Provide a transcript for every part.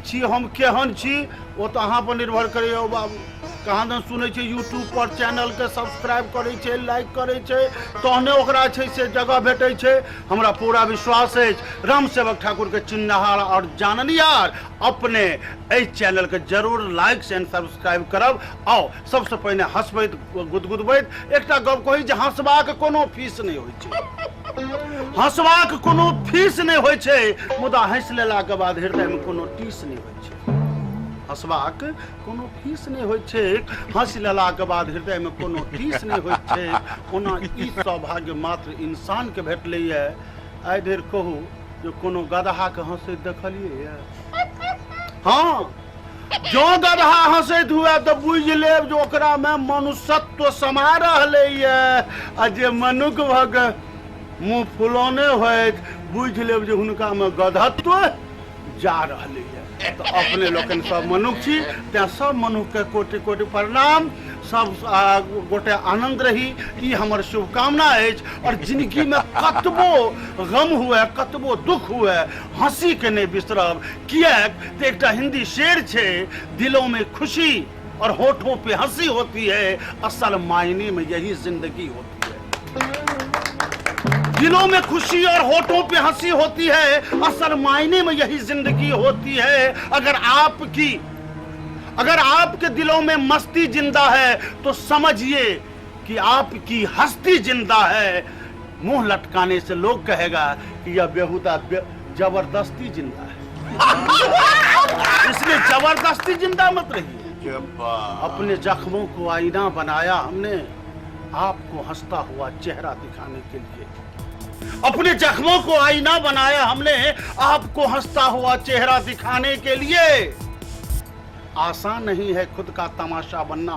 छी, हम केहन छी, ओ तऽ अहाँ पर निर्भर करैए। ओ बाबू कहाँ दन सुनै छै, यूट्यूब पर चैनलके सब्सक्राइब करै छै, लाइक करै छै, तहने ओकरा छै से जगह भेटै छै। हमरा पूरा विश्वास अछि राम सेवक ठाकुरके चिन्हनिहार आओर जाननिहार अपने एहि चैनलके जरूर लाइक एंड सब्सक्राइब करब। आउ, सबसँ पहिने हँसबैत गुदगुदबैत एकटा गप कही जे हँसबाक कोनो फीस नहि होइ छै, हँसबाक कोनो फीस नहि होइ छै, मुदा हँसि लेलाके बाद हृदयमे कोनो टीस नहि होइ छै। हँसबाक कोनो फीस नहि होइ छै, हँसि लेलाके बाद हृदयमे कोनो टीस नहि होइ छै। ओना ई सौभाग्य मात्र इंसानके भेटलैए। आइ धरि कहू जे कोनो गदहाके हँसैत देखलियै? हँ, जँ गदहा हँसैत हुए तऽ बुझि लेब जे ओकरामे मनुष्यत्व समा रहलैए, आ जे मनुख भऽ कऽ मुँह फुलौने होइत, बुझि लेब जे हुनकामे गधत्व जा रहलैए। तऽ अपने लोकनि सब मनुख छी, तेँ सब मनुखके कोटि कोटि प्रणाम। सब गोटे आनन्द रही, ई हमर शुभकामना अछि। आओर जिंदगीमे कतबो गम हुए, कतबो दुख हुए, हंसी के नहीं बिसरब। किएक तऽ एकटा हिंदी शेर छै, दिलों में खुशी और होठों पे हंसी होती है, असल मायने में यही जिंदगी होती है। दिलों में खुशी और होठों पे हंसी होती है, असल मायने में यही जिंदगी होती है। अगर आपके दिलों में मस्ती जिंदा है तो समझिए कि आपकी हस्ती जिंदा है। मुंह लटकाने से लोग कहेगा कि यह बेहुदा जबरदस्ती जिंदा है, इसलिए जबरदस्ती जिंदा मत रहिए। अपने जख्मों को आईना बनाया हमने आपको हंसता हुआ चेहरा दिखाने के लिए। अपने जख्मों को आईना बनाया हमने आपको हंसता हुआ चेहरा दिखाने के लिए। आसान नहीं है खुद का तमाशा बनना,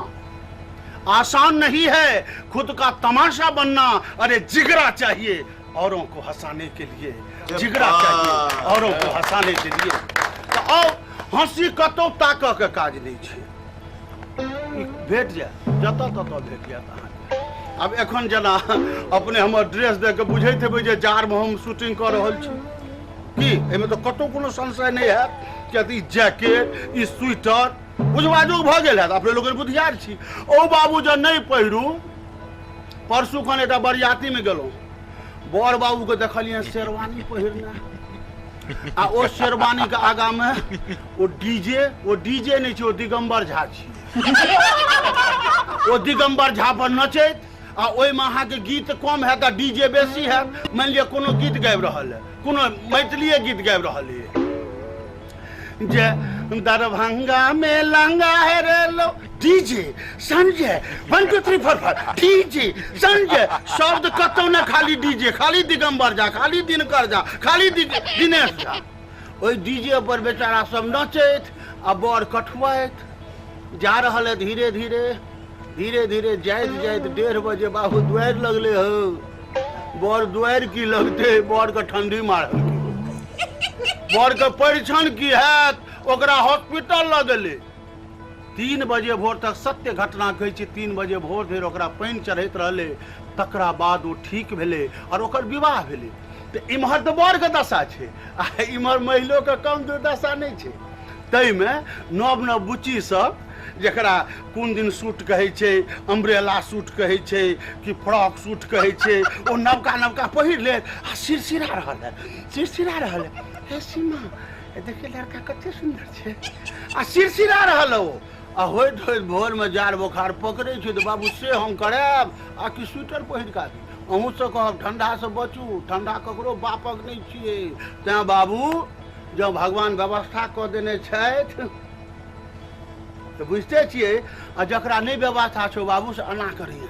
आसान नहीं है खुद का तमाशा बनना, अरे जिगरा चाहिए औरों को हंसाने के लिए, जिगरा चाहिए औरों को हंसाने के लिए। तऽ आउ, हंसी कतौ ताकऽ के काज नहि छै, ई भेट जायत, जतऽ ततऽ भेट जायत अहाँके। आब एखन जेना अपने हमर ड्रेस देख कऽ बुझैत हेबै जे जाड़मे हम शूटिंग कऽ रहल छी की, एहिमे तऽ कतौ कोनो संशय नहि हैत, किया तऽ ई जैकेट, ई स्वेटर बुझबा जोग भऽ गेल हैत। अपने लोकनि बुधियार छी। ओ बाबू जँ नहि पहिरू, परसू खन एकटा बरियातीमे गेलहुँ, बर बाबूके देखलियनि शेरवानी पहिरने, आ ओ शेरवानीके आगाँमे ओ डीजे, ओ डीजे नहि छै, ओ दिगम्बर झा छी। ओ दिगम्बर झा पर नचैत, आ ओहिमे अहाँके गीत कम हैत आ डीजे बेसी हैत। मानि लिअ कोनो गीत गाबि रहल है, कोनो मैथिलीए गीत गाबि रहल है जे दरभंगा में लंगा है रे लो, DJ Sanjay 1 2 3 4 5, DJ Sanjay, शब्द कतौ ने, खाली डीजे, खाली दिगंबर झा, खाली दिनकर झा, खाली दिनेश झा। ओहि डीजे पर बेचारा सब नचैत आ बर कठुआइत जा रहल है। धीरे धीरे धीरे धीरे जाइत जाइत 1:30 बजे बाबू दुआरि लगले हो। बर दुआरि की लगते, बर के ठंडी मारल, बर के परीक्षण की हैत, ओकरा हॉस्पिटल लऽ गेलै। 3 बजे भोर तक, सत्य घटना कहै छी, 3 बजे भोर धरि ओकरा पानि चढ़ैत रहलै, तकरा बाद ओ ठीक भेलै आओर ओकर विवाह भेलै। तऽ इम्हर तऽ बरके दशा छै आ इम्हर महिलोके कम दुर्दशा नहि छै। ताहिमे नव नव बुच्ची सब, जकरा कोन दिन सूट कहै छै, अम्ब्रेला सूट कहै छै कि फ्रॉक सूट कहै छै, ओ नवका नवका पहिर लेत आ सिरसिरा रहल है, सिरसिरा रहल है, हे सीमा देखिए लड़का कते सुन्दर छै, आ सिरसिरा रहल है ओ। आ होइत होइत भोरमे जाड़ बोखार पकड़ै छै तऽ बाबू से हम करायब आ कि स्वेटर पहिर कऽ आबी? अहूँसँ कहब, ठण्डासँ बचू, ठण्डा ककरो बापक नहि छियै। तैँ बाबू, जँ भगवान व्यवस्था कऽ देने छथि तऽ बुझिते छियै, आ जकरा नहि व्यवस्था छौ बाबू, से एना करिहे,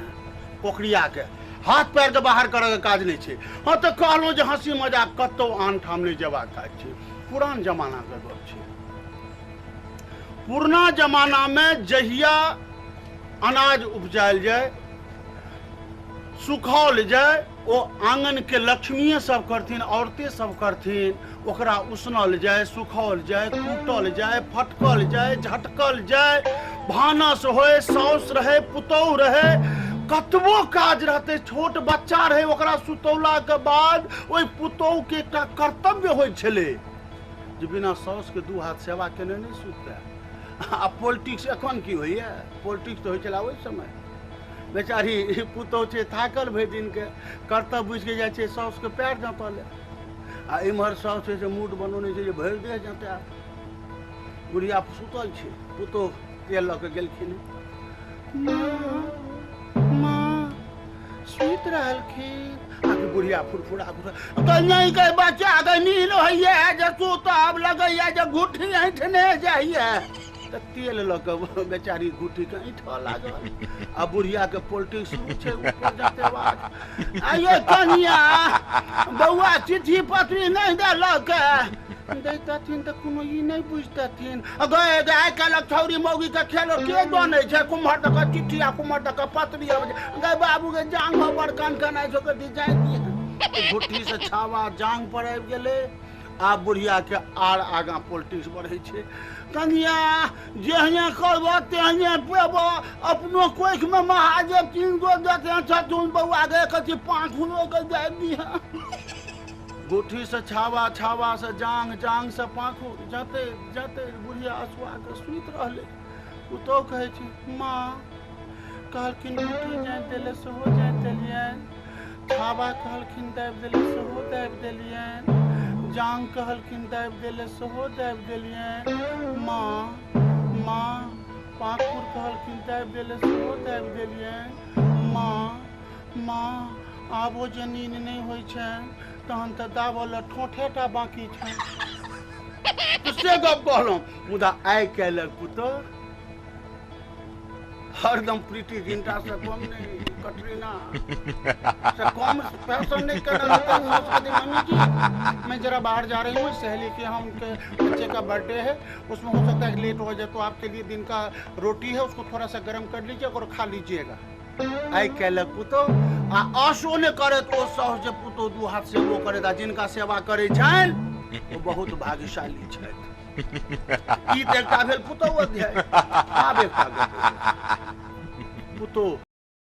पोखरियाके हाथ पैरके बाहर करऽके काज नहि छै। हँ, तऽ कहलहुँ जे हँसी मजाक कतहु आन ठाम नहि जेबाक काज छै। पुरान जमानाके गप छै। पुरना जमानामे जहिया अनाज उपजायल जाय, सुखाओल जाय, ओ आङनके लक्ष्मीए सब करथिन, औरते सब करथिन। ओकरा उसनल जाय, सुखाओल जाय, कूटल जाय, फटकल जाय, झटकल जाय, भानस होय, साउस रहै, पुतोहु रहै, कतबो काज रहतै, छोट बच्चा रहै, ओकरा सुतौलाके बाद ओहि पुतोहुके एकटा कर्तव्य होइ छलै। जे बिना साउसके दू हाथ सेवा केने नहि सुतता। आ पॉलिटिक्स एखन की होइए? पॉलिटिक्स तऽ होइ छलै ओहि समय। बेचारी पुतहु छै थाकल भरि दिनके, कर्तव्य बुझिके जाइ छै साउसके पैर जँतऽ लए, आ इम्हर साउस छै से मूड बनौने छै जे भरि देह जँतायब। बुढ़िया सुतल छै, पुतहु तेल लऽ कऽ गेलखिन। माँ माँ सुति रहलखिन। आ कि बुढ़िया फुरफुरा फुरफुरा तऽ नहि गै बच्चा गै, नील होइए जे सुतब लगैए जे घुट्ठी ऐंठने जाइए। तऽ तेल लऽ कऽ बेचारी घुट्ठीके ऐंठऽ लागल आ बुढ़ियाके पोल्ट्री शुरू छै ऊपर जतेबाक। आइयो कनिया बौआ चिट्ठी पत्री नहि देलक, दैतथिन तऽ कोनो ई नहि बुझतथिन। गए गए आइ काल्हिक छौरी मौगीके खेलो के जनै छै? कुम्हर दऽ कऽ चिट्ठी आ कुम्हर दऽ कऽ पत्री अबै छै। गए बाबूके जाँघ बड़ कन कनाइ छै, ओकर डिजाइन घुट्ठी से छावा जाँघ पर आबि गेलै। आब बुढ़ियाके आर आगाँ पॉलिटिक्स बढ़ै छै। कनिया जेहने करबह तेहने पेबह, अपनो कोखिमे महादेव 3 गो देते छथुन, बौआ गे कथी पाखुरो के जाय दिहऽ। गुठी से छावा, छावा से जांग, जांग से पाखुर, जते जते बुढ़िया असुआ के सुति रहलै। पुतोहु कहै छै माँ कहलखिन गुठी जाँति देले सेहो जाँति देलियनि, छावा कहलखिन दाबि देले सेहो दाबि देलियनि, जांग कहलखिन दाबि देले सेहो दाबि देलियनि, माँ माँ पाखुर कहलखिन दाबि देले सेहो दाबि देलियनि, माँ माँ आबो जे नीन नहि होइ छनि तहन तऽ दाबऽ लए ठोंठेटा बाँकी छनि। तऽ से गप कहलहुँ। मुदा आइ काल्हिक पुतोह हरदम प्रीति जिंटा से कम नहीं, कटरीना से कम फैशन नहीं करना रहता है। सास कहती, मम्मी जी मैं जरा बाहर जा रही हूँ, सहेली के यहाँ उनके बच्चे का बर्थडे है, उसमें हो सकता है लेट हो जाए, तो आपके लिए दिन का रोटी है उसको थोड़ा सा गर्म कर लीजिए और खा लीजिएगा। आइ काल्हिक पुतोह आ आशो नहि करत ओ साउस जे पुतोह दू हाथ सेवो करैत, आ जिनका सेवा करै छनि ओ बहुत भाग्यशाली छथि। ई तऽ एकटा भेल पुतोह अध्याय। आब एकटा गप पुतोह।